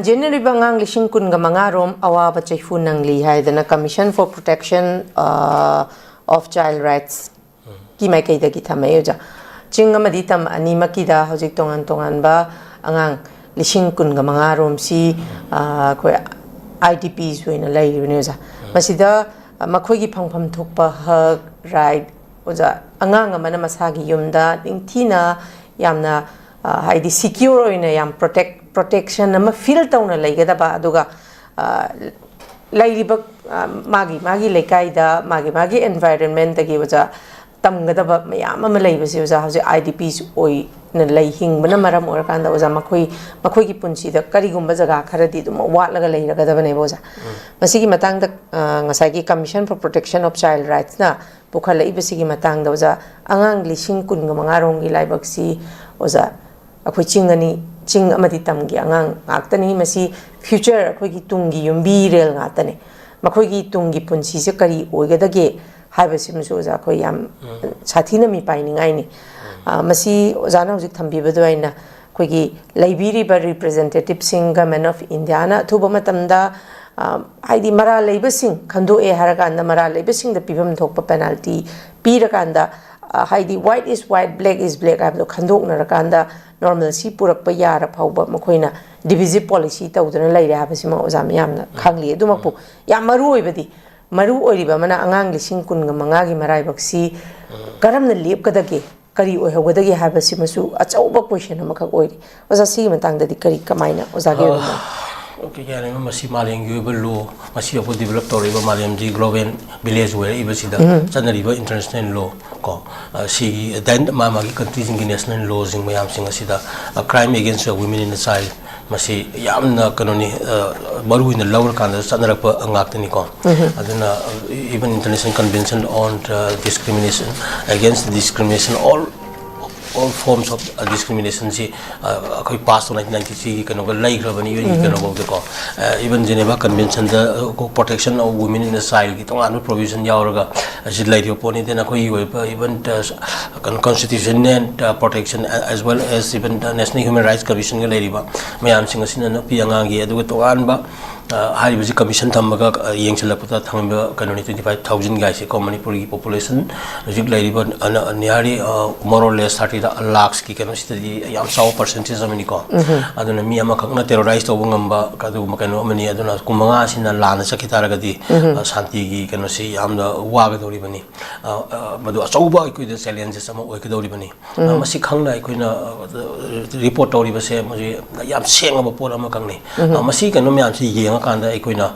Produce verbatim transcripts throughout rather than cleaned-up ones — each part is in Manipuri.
ꯆꯦꯟꯅꯔꯤꯕ ꯑꯉꯥꯡ ꯂꯤꯁꯤꯡ ꯀꯨꯟꯒ ꯃꯉꯥ ꯔꯣꯝ ꯑꯋꯥꯕ ꯆꯩꯐꯨ ꯅꯪꯂꯤ ꯍꯥꯏꯗꯅ Commission for Protection, ꯑ, of Child Rights ꯀꯤ ꯃꯥꯏꯀꯩꯗꯒꯤ ꯊꯝꯃꯛꯑꯦ ꯑꯣꯖꯥ꯫ ꯆꯤꯡ ꯑꯃꯗꯤ ꯇꯝ ꯑꯅꯤꯃꯛꯀꯤꯗ ꯍꯧꯖꯤꯛ ꯇꯣꯉꯥꯟ ꯇꯣꯉꯥꯟꯕ ꯑꯉꯥꯡ ꯂꯤꯁꯤꯡ ꯀꯨꯟꯒ ꯃꯉꯥ ꯔꯣꯝꯁꯤ, ꯑ, ꯑꯩꯈꯣꯏ I D Ps ꯑꯣꯏꯅ ꯂꯩꯔꯤꯕꯅꯦ ꯑꯣꯖꯥ꯫ ꯃꯁꯤꯗ, ꯑ, ꯃꯈꯣꯏꯒꯤ ꯐꯪꯐꯝ ꯊꯣꯛꯄ ꯍꯛ, right, ꯑꯣꯖꯥ, ꯑꯉꯥꯡ ꯑꯃꯅ ꯃꯁꯥꯒꯤ ꯌꯨꯝꯗ ꯅꯤꯡꯊꯤꯅ ꯌꯥꯝꯅ, ꯑ, ꯍꯥꯏꯗꯤ secure ꯑꯣꯏꯅ ꯌꯥꯝ protect, protection ꯑꯃ feel ꯇꯧꯅ ꯂꯩꯒꯗꯕ, ꯑꯗꯨꯒ, ꯑ, ꯂꯩꯔꯤꯕ, ꯑ, ꯃꯥꯒꯤ, ꯃꯥꯒꯤ ꯂꯩꯀꯥꯏꯗ, ꯃꯥꯒꯤ, ꯃꯥꯒꯤ environment ꯇꯒꯤ ꯑꯣꯖꯥ, ꯇꯝꯒꯗꯕ ꯃꯌꯥꯝ ꯑꯃ ꯂꯩꯕꯁꯦ ꯑꯣꯖꯥ, ꯍꯧꯖꯤꯛ I D Ps ꯑꯣꯏꯅ ꯂꯩ, ꯍꯤꯡꯕꯅ ꯃꯔꯝ ꯑꯣꯏꯔꯀꯥꯟꯗ ꯑꯣꯖꯥ, ꯃꯈꯣꯏ, ꯃꯈꯣꯏꯒꯤ ꯄꯨꯟꯁꯤꯗ ꯀꯔꯤꯒꯨꯝꯕ ꯖꯒꯥ ꯈꯔꯗꯤ ꯑꯗꯨꯝ ꯋꯥꯠꯂꯒ ꯂꯩꯔꯒꯗꯕꯅꯦꯕ ꯑꯣꯖꯥ꯫ ꯃꯁꯤꯒꯤ ꯃꯇꯥꯡꯗ, ꯑ, ꯉꯁꯥꯏꯒꯤ Commission for Protection of Child Rights ꯅ ꯄꯨꯈꯠꯂꯛꯏꯕꯁꯤꯒꯤ ꯃꯇꯥꯡꯗ ꯑꯣꯖꯥ, ꯑꯉꯥꯡ ꯂꯤꯁꯤꯡ ꯀꯨꯟꯒ ꯃꯉꯥ ꯔꯣꯝꯒꯤ ꯂꯥꯏꯕꯛꯁꯤ ꯑꯣꯖꯥ, ꯑꯩꯈꯣꯏ ꯆꯤꯡ ꯑꯅꯤ, ꯆꯤꯡ ꯑꯃꯗꯤ ꯇꯝꯒꯤ ꯑꯉꯥꯡ ꯉꯥꯛꯇꯅꯤ꯫ ꯃꯁꯤ future, ꯑꯩꯈꯣꯏꯒꯤ ꯇꯨꯡꯒꯤ ꯌꯨꯝꯕꯤꯔꯦꯜ ꯉꯥꯛꯇꯅꯤ꯫ ꯃꯈꯣꯏꯒꯤ ꯇꯨꯡꯒꯤ ꯄꯨꯟꯁꯤꯁꯦ ꯀꯔꯤ ꯑꯣꯏꯒꯗꯒꯦ ꯍꯥꯏꯕꯁꯤꯃꯁꯨ ꯑꯣꯖꯥ, ꯑꯩꯈꯣꯏ ꯌꯥꯝ ꯁꯥꯊꯤꯅ ꯃꯤꯄꯥꯏꯅꯤꯡꯉꯥꯏꯅꯤ꯫ ꯑ, ꯃꯁꯤ ꯑꯣꯖꯥꯅ ꯍꯧꯖꯤꯛ ꯊꯝꯕꯤꯕ ꯑꯗꯨꯃꯥꯏꯅ ꯑꯩꯈꯣꯏꯒꯤ ꯂꯩꯕꯤꯔꯤꯕ representative ꯁꯤꯡ Government of India ꯅ ꯑꯊꯨꯕ ꯃꯇꯝꯗ, ꯑ, ꯍꯥꯏꯗꯤ ꯃꯔꯥꯜ ꯂꯩꯕꯁꯤꯡ ꯈꯟꯗꯣꯛꯑꯦ ꯍꯥꯏꯔꯀꯥꯟꯗ ꯃꯔꯥꯜ ꯂꯩꯕꯁꯤꯡꯗ ꯄꯤꯐꯝ ꯊꯣꯛꯄ penalty ꯄꯤꯔꯀꯥꯟꯗ, ꯑ, ꯍꯥꯏꯗꯤ white is white, black is black ꯍꯥꯏꯕꯗꯣ ꯈꯟꯗꯣꯛꯅꯔꯀꯥꯟꯗ normalcy ꯄꯨꯔꯛꯄ ꯌꯥꯔ ꯐꯥꯎꯕ ꯃꯈꯣꯏꯅ divisive policy ꯇꯧꯗꯨꯅ ꯂꯩꯔꯦ ꯍꯥꯏꯕꯁꯤꯃ ꯑꯣꯖꯥ ꯃꯌꯥꯝꯅ ꯈꯪꯂꯤ꯫ ꯑꯗꯨꯃꯛꯄꯨ ꯌꯥꯝ ꯃꯔꯨ ꯑꯣꯏꯕꯗꯤ, ꯃꯔꯨ ꯑꯣꯏꯔꯤꯕ ꯑꯃꯅ ꯑꯉꯥꯡ ꯂꯤꯁꯤꯡ ꯀꯨꯟꯒ ꯃꯉꯥꯒꯤ ꯃꯔꯥꯏꯕꯛꯁꯤ ꯀꯔꯝꯅ ꯂꯦꯞꯀꯗꯒꯦ, ꯀꯔꯤ ꯑꯣꯏꯍꯧꯒꯗꯒꯦ ꯍꯥꯏꯕꯁꯤꯃꯁꯨ ꯑꯆꯧꯕ question ꯑꯃꯈꯛ ꯑꯣꯏꯔꯤ꯫ ꯑꯣꯖꯥ, ꯁꯤꯒꯤ ꯃꯇꯥꯡꯗꯗꯤ ꯀꯔꯤ, ꯀꯃꯥꯏꯅ ꯑꯣꯖꯥꯒꯤ ꯑꯣꯏꯕ ꯃꯣꯠ? ꯑꯣꯀꯦ, ꯀꯩ ꯍꯥꯏꯅꯤ, ꯃꯁꯤ ꯃꯥꯂꯦꯝꯒꯤ ꯑꯣꯏꯕ law, ꯉꯁꯤ ꯑꯩꯈꯣꯏ develop ꯇꯧꯔꯛꯏꯕ ꯃꯥꯂꯦꯝꯁꯤ global village ꯑꯣꯏꯔꯛꯏꯕꯁꯤꯗ ꯆꯠꯅꯔꯤꯕ international law ꯀꯣ, ꯑ, ꯁꯤꯒꯤ ꯗꯥꯏꯟ-, ꯃꯥ ꯃꯥꯒꯤ country ꯁꯤꯡꯒꯤ national law ꯁꯤꯡ ꯃꯌꯥꯝꯁꯤꯡ ꯑꯁꯤꯗ, ꯑ, crime against women and child ꯃꯁꯤ ꯌꯥꯝꯅ ꯀꯩꯅꯣꯅꯤ, ꯑ, ꯃꯔꯨ ꯑꯣꯏꯅ ꯂꯧꯔꯀꯥꯟꯗ ꯆꯠꯅꯔꯛꯄ ꯉꯥꯛꯇꯅꯤꯀꯣ꯫ ꯑꯗꯨꯅ, ꯑ, even International Convention on, ꯑ, Discrimination, Against Discrimination, all All forms of discrimination ꯁꯤ ꯑꯩꯈꯣꯏ ꯄꯥꯁ ꯇꯨ ꯅꯥꯏꯟꯇꯤꯟ ꯅꯥꯏꯟꯇꯤ ꯊ꯭ꯔꯤꯒꯤ ꯀꯩꯅꯣꯒ ꯂꯩꯈ꯭ꯔꯕꯅꯤ, ꯌꯨ ꯑꯦꯟꯒꯤ ꯀꯩꯅꯣꯐꯥꯎꯗꯀꯣ꯫ Even Geneva Convention ꯗ Protection of Women and the Child ꯒꯤ ꯇꯣꯉꯥꯟꯕ provision ꯌꯥꯎꯔꯒ ꯑꯁꯤ ꯂꯩꯔꯤꯕ ꯄꯣꯠꯅꯤ꯫ Then ꯑꯩꯈꯣꯏꯒꯤ ꯑꯣꯏꯕ even ꯀꯩꯅꯣ constitution and protection as well as even National Human Rights Commission ꯒ ꯂꯩꯔꯤꯕ ꯃꯌꯥꯝꯁꯤꯡ ꯑꯁꯤꯅ ꯅꯨꯄꯤ ꯑꯉꯥꯡꯒꯤ ꯑꯗꯨꯒ ꯇꯣꯉꯥꯟꯕ ꯍꯥꯏꯔꯤꯕꯁꯤ commission ꯊꯝꯃꯒ ꯌꯦꯡꯁꯤꯜꯂꯛꯄꯗ ꯊꯝꯃꯤꯕ ꯀꯩꯅꯣꯅꯤ, twenty five thousand ꯒꯥꯏꯁꯦꯀꯣ꯫ ꯃꯅꯤꯄꯨꯔꯒꯤ population ꯍꯧꯖꯤꯛ ꯂꯩꯔꯤꯕ nearly more or less thirty lakhs ꯀꯤ ꯀꯩꯅꯣꯁꯤꯗꯗꯤ ꯌꯥꯝ ꯆꯥꯎꯕ percentage ꯑꯃꯅꯤꯀꯣ꯫ ꯑꯗꯨꯅ ꯃꯤ ꯑꯃꯈꯛꯅ terrorize ꯇꯧꯕ ꯉꯝꯕ ꯑꯗꯨꯒꯨꯝꯕ ꯀꯩꯅꯣ ꯑꯃꯅꯤ꯫ ꯑꯗꯨꯅ ꯀꯨꯟ ꯃꯉꯥ ꯑꯁꯤꯅ ꯂꯥꯟꯅ ꯆꯠꯈꯤ ꯇꯥꯔꯒꯗꯤ ꯁꯥꯟꯇꯤꯒꯤ ꯀꯩꯅꯣꯁꯤ ꯌꯥꯝꯅ ꯋꯥꯒꯗꯧꯔꯤꯕꯅꯤ꯫ ꯃꯗꯨ ꯑꯆꯧꯕ ꯑꯩꯈꯣꯏꯗ challenges ꯑꯃ ꯑꯣꯏꯒꯗꯧꯔꯤꯕꯅꯤ꯫ ꯃꯁꯤ ꯈꯪꯅ ꯑꯩꯈꯣꯏꯅ report ꯇꯧꯔꯤꯕꯁꯦ ꯃꯁꯤ ꯌꯥꯝ ꯁꯦꯡꯉꯕ ꯄꯣꯠ ꯑꯃꯈꯛꯅꯤ꯫ ꯃꯁꯤ ꯀꯩꯅꯣ ꯃꯌꯥꯝꯁꯤ ꯌꯦꯡꯉꯀꯥꯟꯗ ꯑꯩꯈꯣꯏꯅ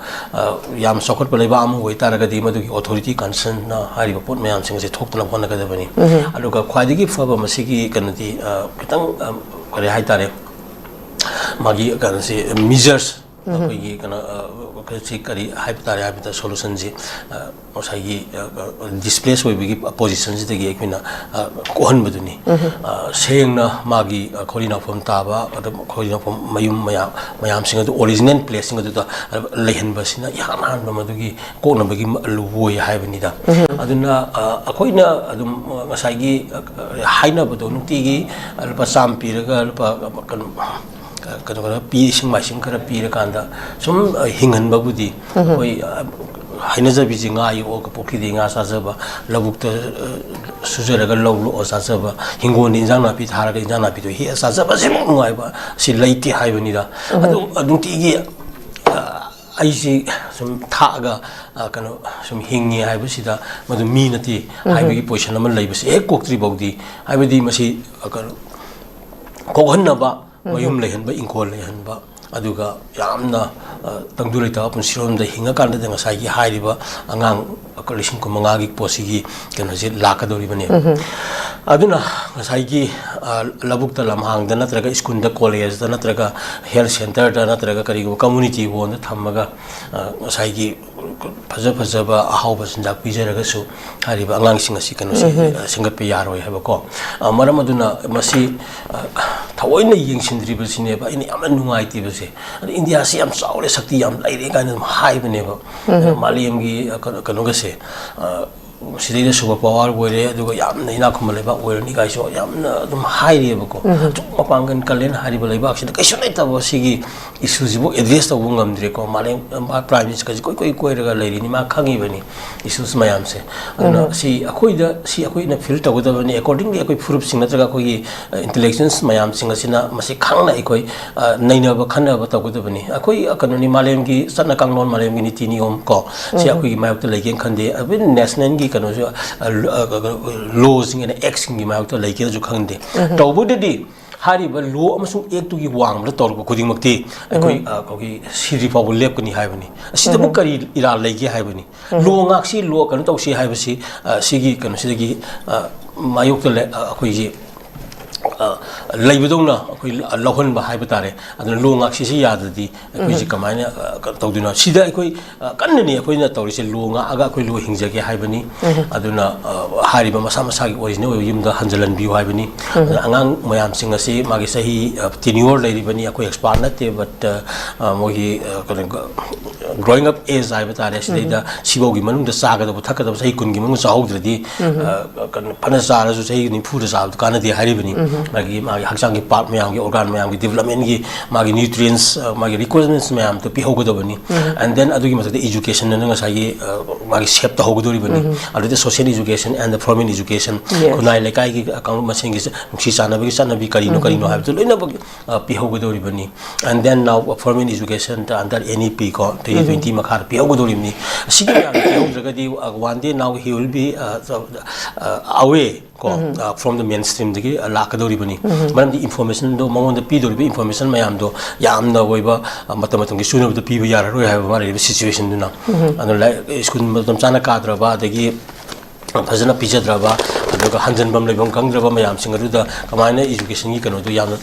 ꯌꯥꯝ ꯆꯥꯎꯈꯠꯄ ꯂꯩꯕꯥꯛ ꯑꯃ ꯑꯣꯏꯇꯥꯔꯒꯗꯤ ꯃꯗꯨꯒꯤ authority concern ꯅ ꯍꯥꯏꯔꯤꯕ ꯄꯣꯠ ꯃꯌꯥꯝꯁꯤꯡ ꯑꯁꯤ ꯊꯣꯛꯇꯅꯕ ꯍꯣꯠꯅꯒꯗꯕꯅꯤ꯫ ꯑꯗꯨꯒ ꯈ꯭ꯋꯥꯏꯗꯒꯤ ꯐꯕ ꯃꯁꯤꯒꯤ ꯀꯩꯅꯣꯗꯤ ꯈꯤꯇꯪ ꯀꯔꯤ ꯍꯥꯏꯇꯥꯔꯦ, ꯃꯥꯒꯤ ꯀꯩꯅꯣꯁꯤ measures ꯑꯩꯈꯣꯏꯒꯤ ꯀꯩꯅꯣ ꯁꯤ ꯀꯔꯤ ꯍꯥꯏꯕ ꯇꯥꯔꯦ ꯍꯥꯏꯕꯗ solution ꯁꯤ ꯉꯁꯥꯏꯒꯤ displace ꯑꯣꯏꯕꯒꯤ position ꯁꯤꯗꯒꯤ ꯑꯩꯈꯣꯏꯅ ꯀꯣꯛꯍꯟꯕꯗꯨꯅꯤ꯫ ꯁꯦꯡꯅ ꯃꯥꯒꯤ ꯈꯣꯔꯤ ꯅꯥꯎꯐꯝ ꯇꯥꯕ, ꯑꯗꯨꯝ ꯈꯣꯔꯤ ꯅꯥꯎꯐꯝ ꯃꯌꯨꯝ ꯃꯌꯥꯝ ꯃꯌꯥꯝꯁꯤꯡ ꯑꯗꯨ original place ꯁꯤꯡ ꯑꯗꯨꯗ ꯂꯩꯍꯟꯕꯁꯤꯅ ꯏꯍꯥꯟ ꯍꯥꯟꯕ ꯃꯗꯨꯒꯤ ꯀꯣꯛꯅꯕꯒꯤ ꯂꯨ ꯑꯣꯏ ꯍꯥꯏꯕꯅꯤꯗ꯫ ꯑꯗꯨꯅ ꯑꯩꯈꯣꯏꯅ ꯑꯗꯨꯝ ꯉꯁꯥꯏꯒꯤ ꯍꯥꯏꯅꯕꯗꯣ ꯅꯨꯡꯇꯤꯒꯤ ꯂꯨꯄꯥ ꯆꯥꯝꯃ ꯄꯤꯔꯒ ꯂꯨꯄꯥ ꯀꯩꯅꯣ ꯀꯩꯅꯣ ꯈꯔ ꯄꯤ, ꯏꯁꯤꯡ ꯃꯥꯏꯁꯤꯡ ꯈꯔ ꯄꯤꯔꯀꯥꯟꯗ ꯁꯨꯝ ꯍꯤꯡꯍꯟꯕꯕꯨꯗꯤ ꯑꯩꯈꯣꯏ ꯍꯩꯅꯖꯕꯤꯁꯦ, ꯉꯥ ꯌꯣꯛꯑꯒ ꯄꯨꯈ꯭ꯔꯤꯗꯒꯤ ꯉꯥ ꯆꯥꯖꯕ, ꯂꯧꯕꯨꯛꯇ ꯁꯨꯖꯔꯒ ꯂꯧ ꯂꯣꯛꯑ ꯆꯥꯖꯕ, ꯍꯤꯡꯒꯣꯜꯗ ꯏꯟꯖꯥꯡ ꯅꯥꯄꯤ ꯊꯥꯔꯒ ꯏꯟꯖꯥꯡ ꯅꯥꯄꯤꯗꯣ ꯍꯦꯛꯑ ꯆꯥꯖꯕ, ꯑꯁꯤꯃꯨꯛ ꯅꯨꯡꯉꯥꯏꯕ ꯑꯁꯤ ꯂꯩꯇꯦ ꯍꯥꯏꯕꯅꯤꯗ꯫ ꯑꯗꯨ ꯅꯨꯡꯇꯤꯒꯤ ꯑꯩꯁꯤ ꯁꯨꯝ ꯊꯥꯛꯑꯒ ꯀꯩꯅꯣ ꯁꯨꯝ ꯍꯤꯡꯉꯤ ꯍꯥꯏꯕꯁꯤꯗ ꯃꯗꯨ ꯃꯤ ꯅꯠꯇꯦ ꯍꯥꯏꯕꯒꯤ position ꯑꯃ ꯂꯩꯕꯁꯤ ꯍꯦꯛ ꯀꯣꯛꯇ꯭ꯔꯤ ꯐꯥꯎꯗꯤ, ꯍꯥꯏꯕꯗꯤ ꯃꯁꯤ ꯀꯩꯅꯣ ꯀꯣꯛꯍꯟꯅꯕ, ꯃꯌꯨꯝ ꯂꯩꯍꯟꯕ, ꯏꯪꯈꯣꯜ ꯂꯩꯍꯟꯕ, ꯑꯗꯨꯒ ꯌꯥꯝꯅ, ꯑ, ꯇꯪꯗꯨ ꯂꯩꯇꯥꯕ ꯄꯨꯟꯁꯤꯔꯣꯝꯗ ꯍꯤꯡꯉꯀꯥꯟꯗꯗꯤ ꯉꯁꯥꯏꯒꯤ ꯍꯥꯏꯔꯤꯕ ꯑꯉꯥꯡ ꯂꯤꯁꯤꯡ ꯀꯨꯟꯃꯉꯥꯒꯤ ꯄꯣꯠꯁꯤꯒꯤ ꯀꯩꯅꯣꯁꯦ ꯂꯥꯛꯀꯗꯧꯔꯤꯕꯅꯦꯕ꯫ ꯑꯗꯨꯅ ꯉꯁꯥꯏꯒꯤ, ꯑ, ꯂꯧꯕꯨꯛꯇ, ꯂꯝꯍꯥꯡꯗ ꯅꯠꯇ꯭ꯔꯒ ꯁ꯭ꯀꯨꯜꯗ, ꯀꯣꯂꯦꯖꯇ ꯅꯠꯇ꯭ꯔꯒ ꯍꯦꯜꯊ ꯁꯦꯟꯇꯔꯗ ꯅꯠꯇ꯭ꯔꯒ ꯀꯔꯤꯒꯨꯝꯕ ꯀꯝꯃꯨꯅꯤꯇꯤ ꯍꯣꯜꯗ ꯊꯝꯃꯒ, ꯑ, ꯉꯁꯥꯏꯒꯤ ꯐꯖ ꯐꯖꯕ ꯑꯍꯥꯎꯕ ꯆꯤꯟꯖꯥꯛ ꯄꯤꯖꯔꯒꯁꯨ ꯍꯥꯏꯔꯤꯕ ꯑꯉꯥꯡꯁꯤꯡ ꯑꯁꯤ ꯀꯩꯅꯣꯁꯤ, ꯑ, ꯁꯦꯝꯒꯠꯄ ꯌꯥꯔꯣꯏ ꯍꯥꯏꯕꯀꯣ꯫ ꯑ, ꯃꯔꯝ ꯑꯗꯨꯅ ꯃꯁꯤ, ꯑ, ꯊꯑꯣꯏꯅ ꯌꯦꯡꯁꯤꯟꯗ꯭ꯔꯤꯕꯁꯤꯅꯦꯕ ꯑꯩꯅ ꯌꯥꯝꯅ ꯅꯨꯡꯉꯥꯏꯇꯦꯕꯁꯦ꯫ ꯑꯗ ꯏꯟꯗꯤꯌꯥꯁꯤ ꯌꯥꯝ ꯆꯥꯎꯔꯦ, ꯁꯛꯇꯤ ꯌꯥꯝ ꯂꯩꯔꯦ ꯀꯥꯏꯅ ꯑꯗꯨꯝ ꯍꯥꯏꯕꯅꯦꯕ꯫ ꯑ, ꯃꯥꯂꯦꯝꯒꯤ, ꯑ, ꯀꯩꯅꯣ-, ꯀꯩꯅꯣꯒꯁꯦ, ꯑ, ꯁꯤꯗꯩꯗ ꯁꯨꯄꯔ ꯄꯥꯋꯔ ꯑꯣꯏꯔꯦ, ꯑꯗꯨꯒ ꯌꯥꯝꯅ ꯏꯅꯥꯛ ꯈꯨꯟꯕ ꯂꯩꯕꯥꯛ ꯑꯣꯏꯔꯅꯤ ꯀꯥꯏꯁꯨ ꯌꯥꯝꯅ ꯑꯗꯨꯝ ꯍꯥꯏꯔꯤꯑꯕꯀꯣ꯫ ꯑꯁꯨꯛ ꯃꯄꯥꯡꯒꯜ ꯀꯜꯂꯦꯅ ꯍꯥꯏꯔꯤꯕ ꯂꯩꯕꯥꯛꯁꯤꯗ ꯀꯩꯁꯨ ꯂꯩꯇꯕ ꯁꯤꯒꯤ ꯏꯁꯨꯁꯤꯕꯨ ꯑꯦꯗ꯭ꯔꯦꯁ ꯇꯧꯕ ꯉꯝꯗ꯭ꯔꯦꯀꯣ꯫ ꯃꯥꯂꯦꯝ, ꯃꯥ ꯄ꯭ꯔꯥꯏꯝ ꯃꯤꯅꯤꯁꯇꯔꯁꯤ ꯀꯣꯏ ꯀꯣꯏ ꯀꯣꯏꯔꯒ ꯂꯩꯔꯤꯅꯤ, ꯃꯥ ꯈꯪꯉꯤꯕꯅꯤ ꯏꯁꯨꯁ ꯃꯌꯥꯝꯁꯦ꯫ ꯑꯗꯨꯅ ꯁꯤ ꯑꯩꯈꯣꯏꯗ, ꯁꯤ ꯑꯩꯈꯣꯏꯅ ꯐꯤꯜ ꯇꯧꯒꯗꯕꯅꯤ꯫ ꯑꯦꯀꯣꯔꯗꯤꯡꯂꯤ ꯑꯩꯈꯣꯏ ꯐꯨꯔꯨꯞꯁꯤꯡ ꯅꯠꯇ꯭ꯔꯒ ꯑꯩꯈꯣꯏꯒꯤ, ꯑ, ꯏꯟꯇꯦꯂꯦꯛꯆꯨꯋꯦꯜꯁ ꯃꯌꯥꯝꯁꯤꯡ ꯑꯁꯤꯅ ꯃꯁꯤ ꯈꯪꯅ ꯑꯩꯈꯣꯏ, ꯑ, ꯅꯩꯅꯕ ꯈꯟꯅꯕ ꯇꯧꯒꯗꯕꯅꯤ꯫ ꯑꯩꯈꯣꯏ, ꯑ, ꯀꯩꯅꯣꯅꯤ, ꯃꯥꯂꯦꯝꯒꯤ ꯆꯠꯅ ꯀꯥꯡꯂꯣꯟ, ꯃꯥꯂꯦꯝꯒꯤ ꯅꯤꯇꯤ ꯅꯤꯌꯣꯝ ꯀꯣ, ꯁꯤ ꯑꯩꯈꯣꯏꯒꯤ ꯃꯥꯌꯣꯛꯇ ꯂꯩꯒꯦꯅ ꯈꯟꯗꯦ꯫ ꯑꯩꯈꯣꯏ ꯅꯦꯁꯅꯦꯜꯒꯤ ꯀꯩꯅꯣꯁꯨ, ꯑ, ꯂ-, ꯑ, ꯀꯩꯅꯣ, ꯂꯣꯁꯤꯡ ꯑꯦꯟ ꯑꯦꯛꯁꯤꯡꯒꯤ ꯃꯥꯌꯣꯛꯇ ꯂꯩꯒꯦꯅꯁꯨ ꯈꯟꯗꯦ꯫ ꯇꯧꯕꯗꯗꯤ ꯍꯥꯏꯔꯤꯕ ꯂꯣ ꯑꯃꯁꯨꯡ ꯑꯦꯛꯇꯨꯒꯤ ꯋꯥꯡꯃꯗ ꯇꯧꯔꯛꯄ ꯈꯨꯗꯤꯡꯃꯛꯇꯤ ꯑꯩꯈꯣꯏ, ꯑ, ꯑꯩꯈꯣꯏꯒꯤ ꯁꯤꯗ꯭ꯔꯤ ꯐꯥꯎꯕ ꯂꯦꯞꯀꯅꯤ ꯍꯥꯏꯕꯅꯤ꯫ ꯑꯁꯤꯗꯕꯨ ꯀꯔꯤ ꯏꯔꯥꯜ ꯂꯩꯒꯦ ꯍꯥꯏꯕꯅꯤ? ꯂꯣ ꯉꯥꯛꯁꯤ, ꯂꯣ ꯀꯩꯅꯣ ꯇꯧꯁꯤ ꯍꯥꯏꯕꯁꯤ, ꯑ, ꯁꯤꯒꯤ ꯀꯩꯅꯣꯁꯤꯗꯒꯤ, ꯑ, ꯃꯥꯌꯣꯛꯇ ꯂꯩ-, ꯑ, ꯑꯩꯈꯣꯏꯒꯤ, ꯑ, ꯂꯩꯕꯗꯧꯅ ꯑꯩꯈꯣꯏ ꯂ-, ꯂꯧꯍꯟꯕ ꯍꯥꯏꯕ ꯇꯥꯔꯦ꯫ ꯑꯗꯨꯅ ꯂꯣ ꯉꯥꯛꯁꯤꯁꯤ ꯌꯥꯗ꯭ꯔꯗꯤ ꯑꯩꯈꯣꯏꯁꯤ ꯀꯃꯥꯏꯅ, ꯑ, ꯀꯩꯅꯣ ꯇꯧꯗꯣꯏꯅꯣ? ꯁꯤꯗ ꯑꯩꯈꯣꯏ, ꯑ, ꯀꯟꯅꯅꯤ ꯑꯩꯈꯣꯏꯅ ꯇꯧꯔꯤꯁꯦ, ꯂꯣ ꯉꯥꯛꯑꯒ ꯑꯩꯈꯣꯏ ꯂꯣ ꯍꯤꯡꯖꯒꯦ ꯍꯥꯏꯕꯅꯤ꯫ ꯑꯗꯨꯅ, ꯑ, ꯍꯥꯏꯔꯤꯕ ꯃꯁꯥ ꯃꯁꯥꯒꯤ ꯑꯣꯔꯤꯖꯤꯅꯦꯜ ꯑꯣꯏꯕ ꯌꯨꯝꯗ ꯍꯟꯖꯤꯜꯍꯟꯕꯤꯌꯨ ꯍꯥꯏꯕꯅꯤ꯫ ꯑꯗꯨꯅ ꯑꯉꯥꯡ ꯃꯌꯥꯝꯁꯤꯡ ꯑꯁꯤ ꯃꯥꯒꯤ ꯆꯍꯤ, ꯑ, ꯇꯦꯅ꯭ꯌꯨꯋꯔ ꯂꯩꯔꯤꯕꯅꯤ, ꯑꯩꯈꯣꯏ ꯑꯦꯛꯁꯄꯥꯔꯠ ꯅꯠꯇꯦ, ꯕꯠ, ꯑ, ꯑ, ꯃꯣꯏꯒꯤ, ꯑ, ꯀꯩꯅꯣ, ꯒ꯭ꯔꯣꯋꯤꯡ ꯑꯞ ꯑꯦꯖ ꯍꯥꯏꯕ ꯇꯥꯔꯦ, ꯁꯤꯗꯩꯗ ꯁꯤꯐꯥꯎꯒꯤ ꯃꯅꯨꯡꯗ ꯆꯥꯒꯗꯕ ꯊꯛꯀꯗꯕ ꯆꯍꯤ ꯀꯨꯟꯒꯤ ꯃꯅꯨꯡꯗ ꯆꯥꯍꯧꯗ꯭ꯔꯗꯤ, ꯑ, ꯀꯩꯅꯣ, ꯐꯅ ꯆꯥꯔꯁꯨ ꯆꯍꯤ ꯅꯤꯐꯨꯗ ꯆꯥꯕꯗꯨ ꯀꯥꯟꯅꯗꯦ ꯍꯥꯏꯔꯤꯕꯅꯤ꯫ ꯃꯥꯒꯤ, ꯃꯥꯒꯤ ꯍꯛꯆꯥꯡꯒꯤ ꯄꯥꯔꯠ ꯃꯌꯥꯝꯒꯤ, ꯑꯣꯔꯒꯥꯟ ꯃꯌꯥꯝꯒꯤ ꯗꯤꯕꯂꯞꯃꯦꯟꯒꯤ ꯃꯥꯒꯤ ꯅ꯭ꯌꯨꯇ꯭ꯔꯤꯌꯦꯟꯁ, ꯑ, ꯃꯥꯒꯤ ꯔꯤꯀ꯭ꯋꯥꯌꯔꯃꯦꯟꯠꯁ ꯃꯌꯥꯝꯗꯣ ꯄꯤꯍꯧꯒꯗꯕꯅꯤ꯫ ꯑꯦꯟ ꯗꯦꯟ ꯑꯗꯨꯒꯤ ꯃꯊꯛꯇ ꯏꯖꯨꯀꯦꯁꯟꯗꯨꯅ ꯉꯁꯥꯏꯒꯤ, ꯑ, ꯃꯥꯒꯤ ꯁꯦꯞ ꯇꯧꯍꯧꯒꯗꯧꯔꯤꯕꯅꯤ꯫ ꯑꯗꯨꯗ social education and the formal education, ꯈꯨꯟꯅꯥꯏ ꯂꯩꯀꯥꯏꯒꯤ, ꯑ, ꯀꯥꯡꯂꯨꯞ ꯃꯁꯦꯟꯒꯤ ꯆ-, ꯅꯨꯡꯁꯤ ꯆꯥꯟꯅꯕꯒꯤ ꯆꯠꯅꯕꯤ ꯀꯔꯤꯅꯣ, ꯀꯔꯤꯅꯣ ꯍꯥꯏꯕꯗꯨ ꯂꯣꯏꯅꯃꯛ, ꯑ, ꯄꯤꯍꯧꯒꯗꯧꯔꯤꯕꯅꯤ꯫ And then now formal education under N E P ꯀꯣ, ꯇ꯭ꯋꯦꯟꯇꯤ ꯃꯈꯥꯗ ꯄꯤꯍꯧꯒꯗꯧꯔꯤꯕꯅꯤ꯫ ꯑꯁꯤꯒꯤ ꯃꯌꯥꯝꯗꯣ ꯄꯤꯍꯧꯗ꯭ꯔꯒꯗꯤ, uh, one day now he will be, uh, uh, away ꯀꯣ, uh, from the mainstreamꯗꯒꯤ, uh, ꯂꯥꯛꯀꯗꯧꯔꯤꯕꯅꯤ꯫ ꯃꯔꯝꯗꯤ informationꯗꯣ, ꯃꯉꯣꯟꯗ ꯄꯤꯗꯧꯔꯤꯕ information ꯃꯌꯥꯝꯗꯣ ꯌꯥꯝꯅ ꯑꯣꯏꯕ, uh, ꯃꯇꯝ ꯃꯇꯝꯒꯤ ꯆꯨꯅꯕꯗ ꯄꯤꯕ ꯌꯥꯔꯔꯣꯏ ꯍꯥꯏꯕ ꯃꯥ ꯂꯩꯔꯤꯕ situationꯗꯨꯅ꯫ ꯑꯗꯨꯅ ꯂꯥꯏ-, ꯁ꯭ꯀꯨꯜ ꯃꯇꯝ ꯆꯥꯅ ꯀꯥꯗ꯭ꯔꯕ, ꯑꯗꯒꯤ ꯐꯖꯅ ꯄꯤꯖꯗ꯭ꯔꯕ, ꯑꯗꯨꯒ ꯍꯟꯖꯟꯐꯝ ꯂꯩꯐꯝ ꯈꯪꯗ꯭ꯔꯕ ꯃꯌꯥꯝꯁꯤꯡ ꯑꯗꯨꯗ ꯀꯃꯥꯏꯅ educationꯒꯤ ꯀꯩꯅꯣꯗꯣ ꯌꯥꯝꯅ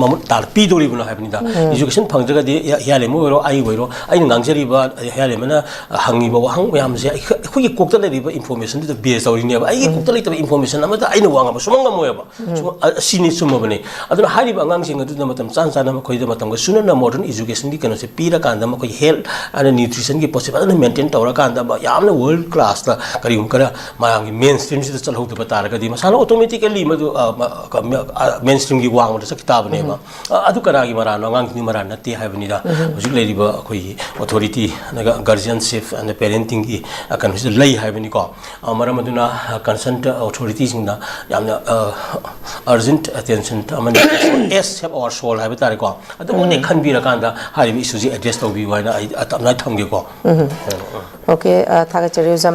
ꯃꯃꯨꯠ ꯇꯥꯅ ꯄꯤꯗꯧꯔꯤꯕꯅꯣ ꯍꯥꯏꯕꯅꯤꯗ꯫ Education ꯐꯪꯗ꯭ꯔꯒꯗꯤ ꯍꯤꯌꯥꯂꯦꯝꯕ ꯑꯣꯏꯔꯣ, ꯑꯩ ꯑꯣꯏꯔꯣ, ꯑꯩꯅ ꯉꯥꯡꯖꯔꯤꯕ, ꯍꯤꯌꯥꯂꯦꯝꯕꯅ ꯍꯪꯉꯤꯕ ꯋꯥꯍꯪ ꯃꯌꯥꯝꯁꯦ ꯑꯩꯈꯣꯏ-, ꯑꯩꯈꯣꯏꯒꯤ ꯀꯣꯛꯇ ꯂꯩꯔꯤꯕ informationꯗꯨꯗ base ꯇꯧꯔꯤꯅꯦꯕ꯫ ꯑꯩꯒꯤ ꯀꯣꯛꯇ ꯂꯩꯇꯕ information ꯑꯃꯗ ꯑꯩꯅ ꯋꯥ ꯉꯥꯡꯕ ꯁꯨꯡꯉꯝ ꯉꯝꯃꯣꯏꯕ꯫ ꯁꯨꯝ, ꯑ-, ꯑꯁꯤꯅꯤ ꯆꯨꯝꯃꯕꯅꯤ꯫ ꯑꯗꯨꯅ ꯍꯥꯏꯔꯤꯕ ꯑꯉꯥꯡꯁꯤꯡ ꯑꯗꯨꯗ ꯃꯇꯝ ꯆꯥꯅ ꯆꯥꯅ ꯃꯈꯣꯏꯗ ꯃꯇꯝꯒ ꯆꯨꯅꯅ modern educationꯒꯤ ꯀꯩꯅꯣꯁꯦ ꯄꯤꯔꯀꯥꯟꯗ, ꯃꯈꯣꯏ health and nutritionꯒꯤ ꯄꯣꯠꯁꯦ ꯐꯖꯅ maintain ꯇꯧꯔꯀꯥꯟꯗ, ꯌꯥꯝꯅ world classꯇ ꯀꯔꯤꯒꯨꯝꯕ ꯈꯔ ꯃꯌꯥꯝꯒꯤ mainstreamꯁꯤꯗ ꯆꯠꯍꯧꯗꯕ ꯇꯥꯔꯒꯗꯤ, ꯃꯁꯥꯅ automatically ꯃꯗꯨ, ꯑ, ꯃ-, ꯀ-, ꯃ-, ꯑ, mainstreamꯒꯤ ꯋꯥꯡꯃꯗ ꯆꯠꯈꯤ ꯇꯥꯕꯅꯦꯕ꯫ ꯑ, ꯑꯗꯨ ꯀꯅꯥꯒꯤ ꯃꯔꯥꯟꯅꯣ? ꯑꯉꯥꯡꯁꯤꯡꯒꯤ ꯃꯔꯥꯟ ꯅꯠꯇꯦ ꯍꯥꯏꯕꯅꯤꯗ꯫ ꯍꯧꯖꯤꯛ ꯂꯩꯔꯤꯕ ꯑꯩꯈꯣꯏꯒꯤ authority, ꯑꯗꯨꯒ guardianship and parentingꯒꯤ, ꯑ, ꯀꯩꯅꯣꯁꯤꯗ ꯂꯩ ꯍꯥꯏꯕꯅꯤꯀꯣ꯫ ꯑ, ꯃꯔꯝ ꯑꯗꯨꯅ, ꯑ, concerned authorityꯁꯤꯡꯅ ꯌꯥꯝꯅ, ꯑ, urgent attention ꯑꯃꯅꯤ, S Save Our Soul ꯍꯥꯏꯕ ꯇꯥꯔꯦꯀꯣ, ꯑꯗꯨꯃꯛꯇꯤ ꯈꯟꯕꯤꯔꯀꯥꯟꯗ ꯍꯥꯏꯔꯤꯕ issueꯁꯤ address ꯇꯧꯕꯤꯌꯨ ꯍꯥꯏꯅ ꯑꯩ ꯑꯗꯨꯃꯥꯏꯅ ꯊꯝꯒꯦꯀꯣ꯫ OK, ꯑ, ꯊꯥꯒꯠꯆꯔꯤ ꯑꯣꯖꯥ꯫